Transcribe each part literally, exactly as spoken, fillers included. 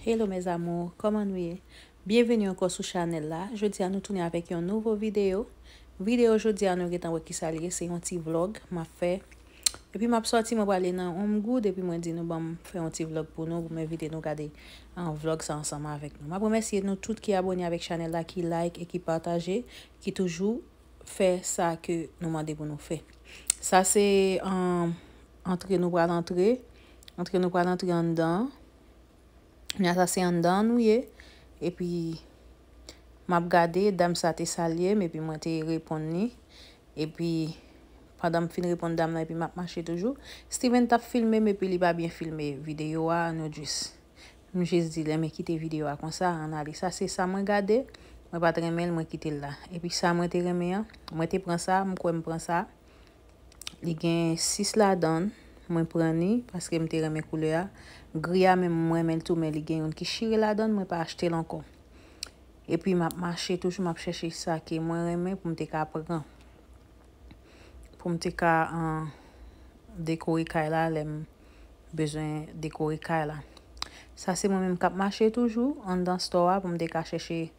Hello mes amours, kòman nou ye? Byenveni ankò sou chanèl la. Jodi a nou tounen avèk yon nouvo videyo. Videyo jodi a nou gentan wè kisa li ye, se yon ti vlog m ap fè. Epi m ap sòti, mwen prale nan Home Good, epi mwen di nou ban m fè yon ti vlog pou nou, pou m envite nou gade an vlog sa ansanm avèk nou. M ap remèsye nou tout ki abòne avèk chanèl la, ki like e ki pataje, ki toujou fè sa ke nou mande pou nou fè. Sa se, um, antre nou pral antre. Antre nou pral antre anndan. Kounye a sa se anndan nou ye. Epi m ap gade, dam sa te salye m, epi mwen te reponn li. Epi pandan m fin reponn dam nan, epi m ap mache toujou. Steven t ap filme m, epi li pa byen filme videyo a, nou jis, m jis di, "Lè m kite videyo a konsa, ann ale." Sa se sa mwen gade, mwen pa t renmen l, mwen kite l la. Epi sa mwen te renmen an, mwen te pran sa, m kwè m pran sa. Li gen sis ladan l, mwen pran li, paske m te renmen koulè a. Gri a menm, mwen renmen l tou, men li gen youn ki chire ladan l, mwen pa achte l ankò. Epi m ap mache toujou, m ap chèche sa ke mwen renmen pou m te ka pran. Pou m te ka, an, dekore kay la, lè m bezwen dekore kay la. Sa se mwen menm k ap mache toujou anndan store a pou m te ka chèche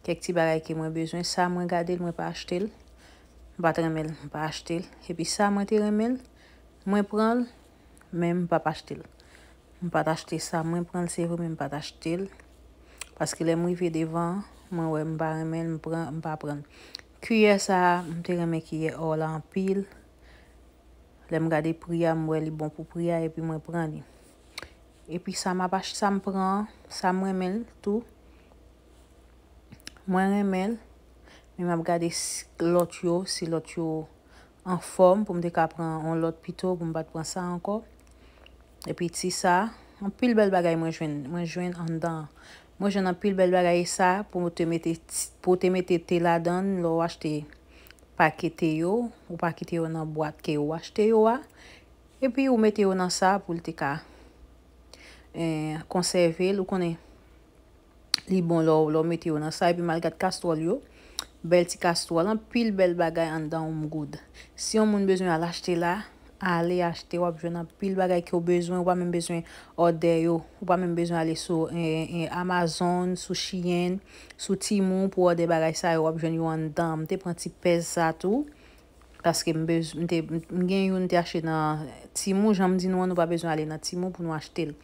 kèk ti bagay ke mwen bezwen. Sa mwen gade l, mwen pa achte l. M pa t renmen l, m pa achte l. Epi sa mwen te renmen l, mwen pran l, men m p ap achte l. M pa t achte sa, mwen pran l, se vre, men m pa t achte l. Paske lè m rive devan, mwen wè m pa renmen l, m pran, m pa pran l. Kiyè sa a, m te renmen kiyè or la anpil. Lè m gade pri a, m wè li bon pou pri a, epi mwen pran li. Epi sa m ap ach-, sa m pran an, sa m renmen l tou. Mwen renmen l, men m ap gade si lòt yo, si lòt yo anfòm, pou m te ka pran yon lòt pito, pou m pa t pran sa ankò. Epi ti sa, anpil bèl bagay mwen jwenn, mwen jwenn anndan an. Mwen jwenn anpil bèl bagay sa pou w te mete ti, pou w te mete te ladan l, lè w achte pakete yo, ou pakete yo nan bwat ke ou achte yo a. Epi ou mete yo nan sa pou l te ka, eh, konsève l, ou konnen. Li bon lè w, lè w mete yo nan sa, epi m al gad kastwòl yo. Bèl ti kastwòl, anpil bèl bagay anndan Home Good. Si yon moun bezwen al achte la, ale achte, w ap jwenn anpil bagay ke w bezwen, ou pa menm bezwen òdè yo, ou pa menm bezwen ale sou, eh, eh, Amazon, sou Shein, sou Temu pou òdè bagay sa yo, w ap jwenn yo anndan. M te pran ti pèz sa tou. Paske m bez-, m te, m gen youn m te achte nan Temu, jan m di nou an, nou pa bezwen ale nan Temu pou nou achte l.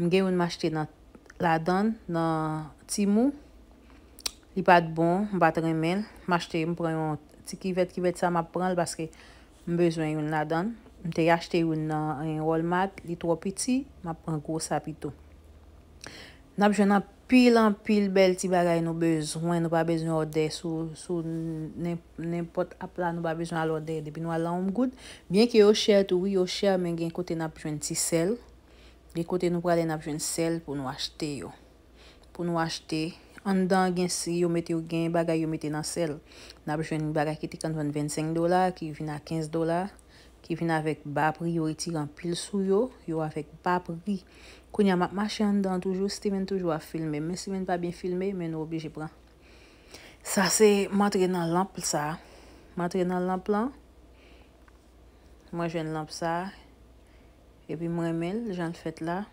M gen youn m achte nan, ladan l, nan Temu. Li pa t bon, m pa t renmen l. M achte, m pran yon ti kivèt, kivèt sa m ap pran l paske m bezwen youn ladan l. M te achte youn nan, eh, Walmart, li twò piti, m ap pran gwo sa pito. N ap jwenn anpil, anpil bèl ti bagay nou bezwen. Nou pa bezwen òdè sou, sou nen-, nenpòt app la, nou pa bezwen al òdè. Depi nou al nan Home Good, byen ke yo chè tou, wi, yo chè, men gen kote n ap jwenn ti sèl. Gen kote nou prale, n ap jwenn sèl pou nou achte yo. Pou nou achte. Anndan gen si yo mete, yo gen bagay yo mete nan sèl. N ap jwenn bagay ki te konn vann vennsenk dola, ki vin a kenz dola. Ki vin avèk ba pri, yo retire anpil sou yo, yo avèk ba pri. Kounye a, m ap mache anndan toujou, Steven toujou ap filme m. Men Steven pa byen filme, men nou oblije pran. Sa se, m antre nan lanp sa. M antre nan lanp lan. Mwen jwenn lanp sa. Epi m renmen l, jan l fèt la.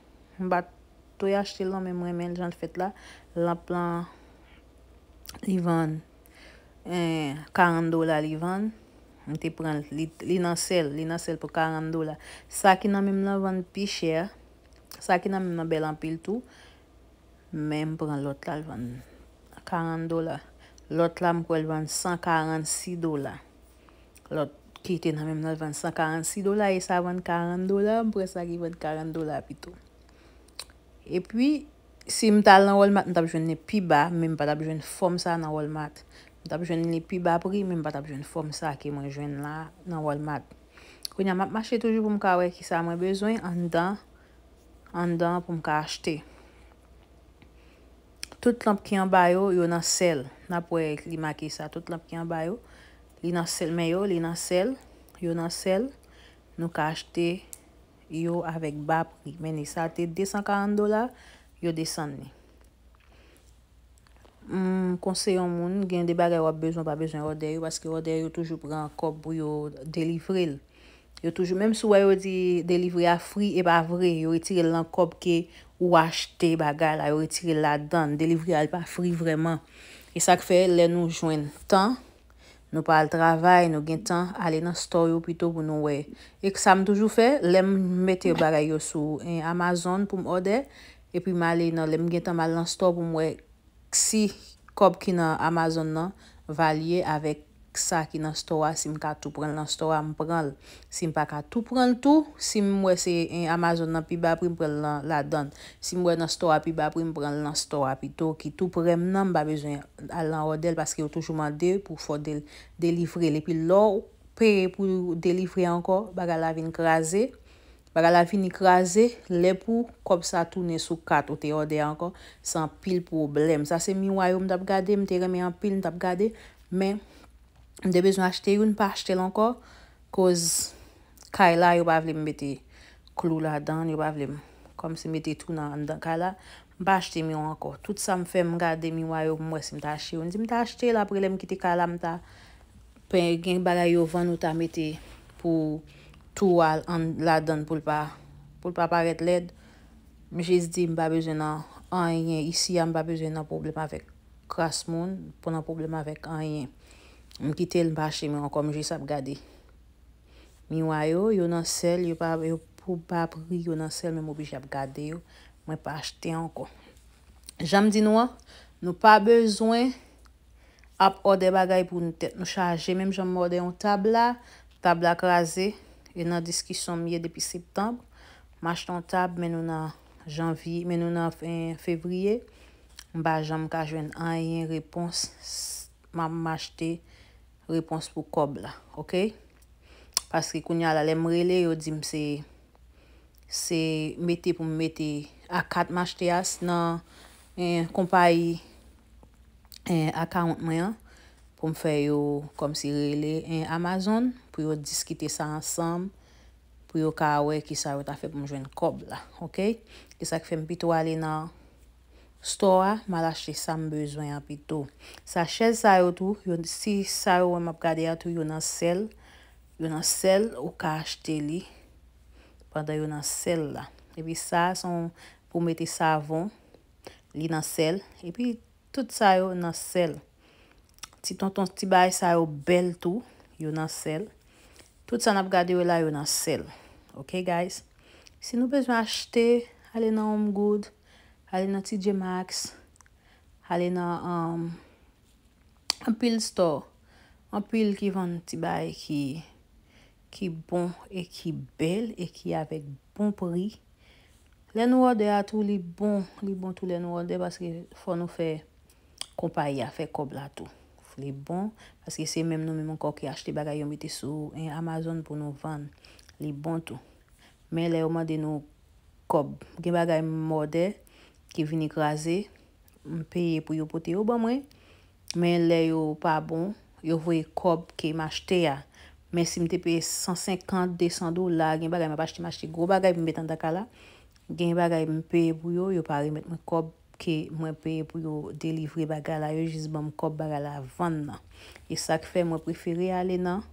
M pa t dwe achte l non, men m renmen l jan l fèt la. Lanp lan, li vann, eh, karant dola li vann. M te pran l, li, li nan sèl, li nan sèl pou karant dola. Sa ki nan men m nan vann pi chè. Sa ki nan men m nan bèl anpil tou. Men m pran lòt la, l vann karant dola. Lòt la, m kwè l vann san karannsis dola. Lòt ki te nan men m nan, l vann san karannsis dola, e sa vann karant dola, m pran sa ki vann karant dola pito. Epi, si m t al nan Walmart, m t ap jwenn li pi ba, men m pa t ap jwenn fòm sa nan Walmart. M t ap jwenn li pi ba pri, men m pa t ap jwenn fòm sa ke mwen jwenn la nan Walmart. Kounye a, m ap mache toujou pou m ka wè kisa mwen bezwen anndan, anndan pou m ka achte. Tout lanp ki anba yo, yo nan sèl. N ap wè li make sa. Tout lanp ki anba yo, li nan sèl. Men yo, li nan sèl. Yo nan sèl. Nou ka achte yo avèk ba pri. Men li sa te de san karant dola, yo desann li. M konseye yon moun, gen de bagay w ap bezwen, w pa bezwen òdè yo, paske òdè yo toujou pran kòb pou yo delivre l. Yo toujou, menm si w wè yo di delivre a fri, e pa vre, yo retire l nan kòb ke ou achte bagay la, yo retire l ladan, delivre a li pa free vrèman. E sa k fè lè nou jwenn tan, nou pa al travay, nou gen tan, ale nan store yo pito pou nou wè. E sa m toujou fè, lè m mete bagay yo sou, eh, Amazon pou m order, epi m ale nan, lè m gen tan, m al nan store pou m wè si kòb ki nan Amazon nan valye avèk sa ki nan store a, si m ka tou pran l nan store a, m pran l. Si m pa ka tou pran l tou, si m wè se, eh, Amazon nan pi ba pri, m pran l nan, ladan l. Si m wè nan store a pi ba pri, m pran l nan store a pito, ki tou prè m nan, m pa bezwen al nan order l paske yo toujou mande pou fò del-, delivre l. Epi lè w peye pou delivre ankò, bagay la vin kraze. Bagay la vini kraze, lè pou kòb sa tounen sou kat ou te order ankò, se anpil pwoblèm. Sa se miwa yo m t ap gade, m te renmen anpil, m t ap gade, men m te bezwen achte youn, m pa achte l ankò, koz kay la, yo pa vle m mete klou ladan, yo pa vle m kòmsi mete twou nan anndan kay la, m pa achte miwa ankò. Tout sa m fè, m gade miwa yo, m wè si m ta achte youn. Si m ta achte l, apre lè m kite kay la, m ta pen-, gen bagay yo vann ou ta mete pou twou a an-, ladan l pou l pa, pou l pa parèt lèd. M jis di m pa bezwen nan anyen isi a, m pa bezwen nan pwoblèm avèk kras moun, pou nan pwoblèm avèk anyen. M kite l, m pa achte miwa ankò, m jis ap gade. Miwa yo, yo nan sèl, yo pa, yo pou ba pri, yo nan sèl, men m oblije ap gade yo. Mwen pa achte ankò. Jan m di nou an, nou pa bezwen ap order bagay pou nou tèt nou chaje. Menm jan m order yon tab la, tab la kraze, e nan diskisyon m ye depi septanm. M achte yon tab, men nou nan janvye, men nou nan fen fevriye. M pa janm ka jwenn anyen repons. M ap, m achte repons pou kòb la, oke? Paske kounye a la, lè m rele, yo di m se, se mete pou m mete a kat m achte a s-, nan, eh, konpayi, eh, account mwen an, pou m fè yo kòmsi rele, eh, Amazon, pou yo diskite sa ansanm, pou yo ka wè kisa yo ta fè pou m jwenn kòb la, oke? E sa k fè m pito ale nan store a, m al achte sa m bezwen an pito. Sa chèz sa yo tou, yo, si sa yo wè m ap gade a tou, yo nan sèl, yo nan sèl, ou ka achte li pandan yo nan sèl la. Epi sa, se yon pou mete savon, li nan sèl. Epi tout sa yo nan sèl. Ti tonton, ti bagay sa yo bèl tou, yo nan sèl. Tout sa n ap gade yo la, yo nan sèl. Oke, guys? Si nou bezwen achte, ale nan Home Good, ale nan T J Maxx, ale nan, um, anpil store, anpil ki vann ti bagay ki, ki bon e ki bèl e ki avèk bon pri. Lè nou order a tou, li bon, li bon tou lè nou order paske fò nou fè konpayi a fè kòb la tou. Li bon, paske se menm nou menm ankò ki achte bagay yo mete sou, eh, Amazon pou nou vann. Li bon tou. Men lè yo mande nou kòb, gen bagay m order ki vini kraze, m peye pou yo pote yo ban mwen. Men lè yo pa bon, yo voye kòb ke m achte a. Men si m te peye san senkant, desan dola, gen bagay m ap achte, m achte gwo bagay pou m met anndan kay la. Gen bagay m peye pou yo, yo pa remèt mwen kòb ke mwen peye pou yo delivre bagay la, yo jis ban m kòb bagay la vann nan. E sa k fè mwen prefere ale nan,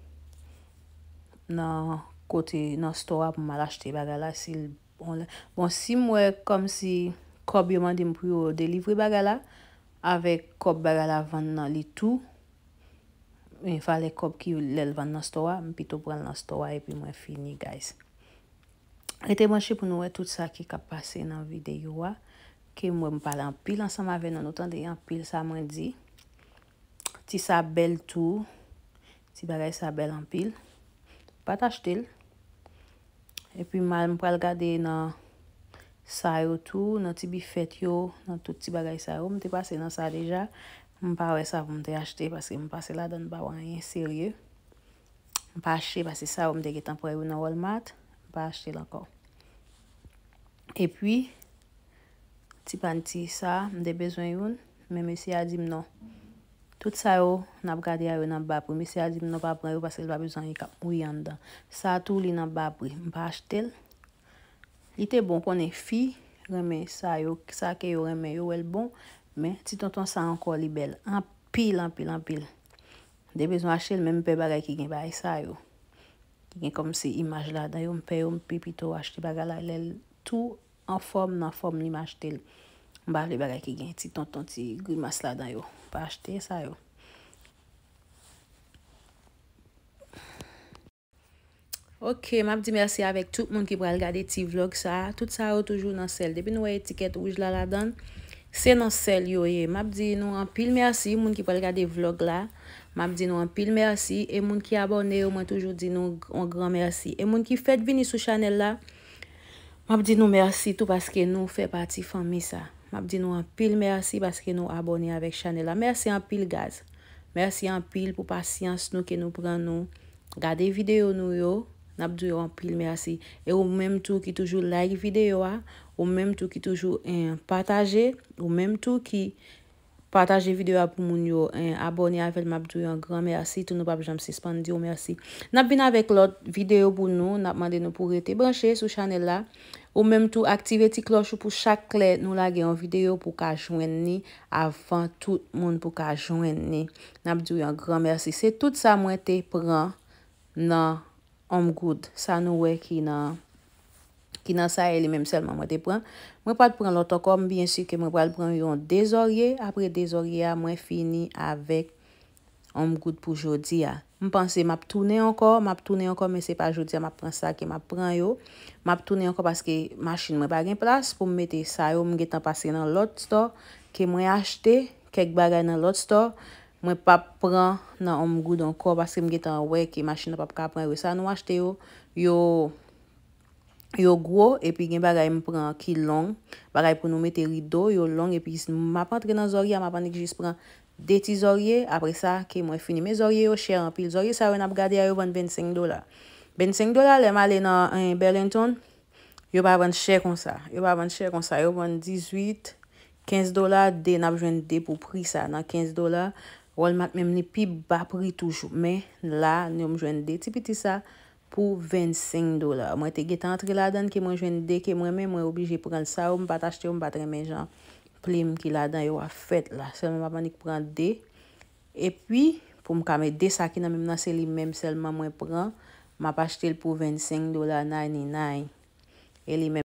nan kote, nan store a pou m al achte bagay la, si l, bon, si m wè kòmsi kòb yo mande m pou yo delivre bagay la, avèk kòb bagay la vann nan li tou, men valè kòb ki lè l vann nan store a, m pito pran l nan store a epi mwen fini, guys. Rete branche pou nou wè tout sa ki k ap pase nan videyo a. Ke m wè m pale anpil ansanm avè nou, nou tande anpil sa mwen di. Ti sa bèl tou. Ti bagay sa bèl anpil. Pa t achte l. Epi m al, m pral gade nan sa yo tou, nan ti bifèt yo, nan tout ti bagay sa yo. M te pase nan sa deja. M pa wè sa pou m te achte paske m pase ladan, m pa wè anyen serye. M pa achte paske sa yo m te gentan pran yo nan Walmart. M pa achte l ankò. Epi, ti panti sa, m te bezwen youn, men mesye a di m non. Tout sa yo n ap gade a yo nan ba pri. Mesye a di m non, pa pran yo paske l pa bezwen anyen k ap mouye anndan. Sa tou, li nan ba pri. M pa achte l. Li te bon, konnen fi renmen sa yo, sa ke yo renmen, yo wè l bon, men ti tonton sa ankò, li bèl anpil, anpil, anpil. M te bezwen achte l, men m pè bagay ki gen bagay sa yo. Ki gen kòmsi imaj ladan yo, m pè yo, m pi pito achte bagay la lè l tou anfòm, nan fòm li m achte l. M pa vle bagay ki gen ti tonton, ti grimas ladan yo. M pa achte sa yo. Ok, m ap di mèsi avèk tout moun ki pral gade ti vlog sa a. Tout sa yo toujou nan sèl. Depi nou wè etikèt wouj la ladan l, se nan sèl yo ye. M ap di nou anpil mèsi, moun ki pral gade vlog la. M ap di nou anpil mèsi. E moun ki abòne yo, mwen toujou di nou on gran mèsi. E moun ki fèk vini sou chanèl la, m ap di nou mèsi tou paske nou fè pati fanmi sa. M ap di nou anpil mèsi paske nou abòne avèk chanèl la. Mèsi anpil, guys. Mèsi anpil pou pasyans nou ke nou pran nou gade videyo nou yo. N ap di w anpil mèsi. E ou menm tou ki toujou like videyo a, ou menm tou ki toujou, eh, pataje, ou menm tou ki pataje videyo a pou moun yo, eh, abòne avè l, m ap di w yon gran mèsi tou, nou p ap janm sispann di w mèsi. N ap vin avèk lòt videyo pou nou, n ap mande nou pou rete branche sou chanèl la. Ou menm tou aktive ti klòch ou pou chak lè nou lage yon videyo pou w ka jwenn ni avan tout moun pou w ka jwenn ni. N ap di w yon gran mèsi. Se tout sa mwen te pran nan Home Good. Sa nou wè ki nan, ki nan sa e li menm sèlman mwen te pran. Mwen pral pran lòt ankò, m byen si ke mwen pral pran yon de zòrye. Apre de zòrye a, mwen fini avèk Home Good pou jodi a. M panse m ap tounen ankò, m ap tounen ankò, men se pa jodi a m ap pran sa ke m ap pran yo. M ap tounen ankò paske machin mwen pa gen plas pou m mete sa yo. M gentan pase nan lòt store ke mwen achte kèk bagay nan lòt store. Mwen p ap pran nan Home Good ankò paske m gentan wè ke machin nan p ap ka pran yo. Sa nou achte yo, yo, yo gwo, epi gen bagay m pran ki long. Bagay pou nou mete rido, yo long, epi m ap antre nan zòrye a, m ap annik jis pran de ti zòrye, apre sa, ke mwen fini. Men zòrye yo chè anpil. Zòrye sa yo n ap gade a, yo vann vennsenk dola. Vennsenk dola, lè m ale nan, eh, Burlington, yo pa vann chè konsa. Yo pa vann chè konsa. Yo vann dizuit, kenz dola, de, n ap jwenn de pou pri sa. Nan kenz dola, Walmart menm li pi ba pri toujou. Men la, nou m jwenn de ti piti sa pou vennsenk dola. Mwen te gentan antre ladan l, ke mwen jwenn de ke mwen renmen, mwen oblije pran l. Sa yo, m pa t achte yo, m pa t renmen jan plim ki ladan yo ap fèt la. Sèlman m ap annik pran de. Epi, pou m ka met de sa ki nan men m nan, se li menm sèlman mwen pran. M ap achte l pou vennsenk dola ninety-nine. E li menm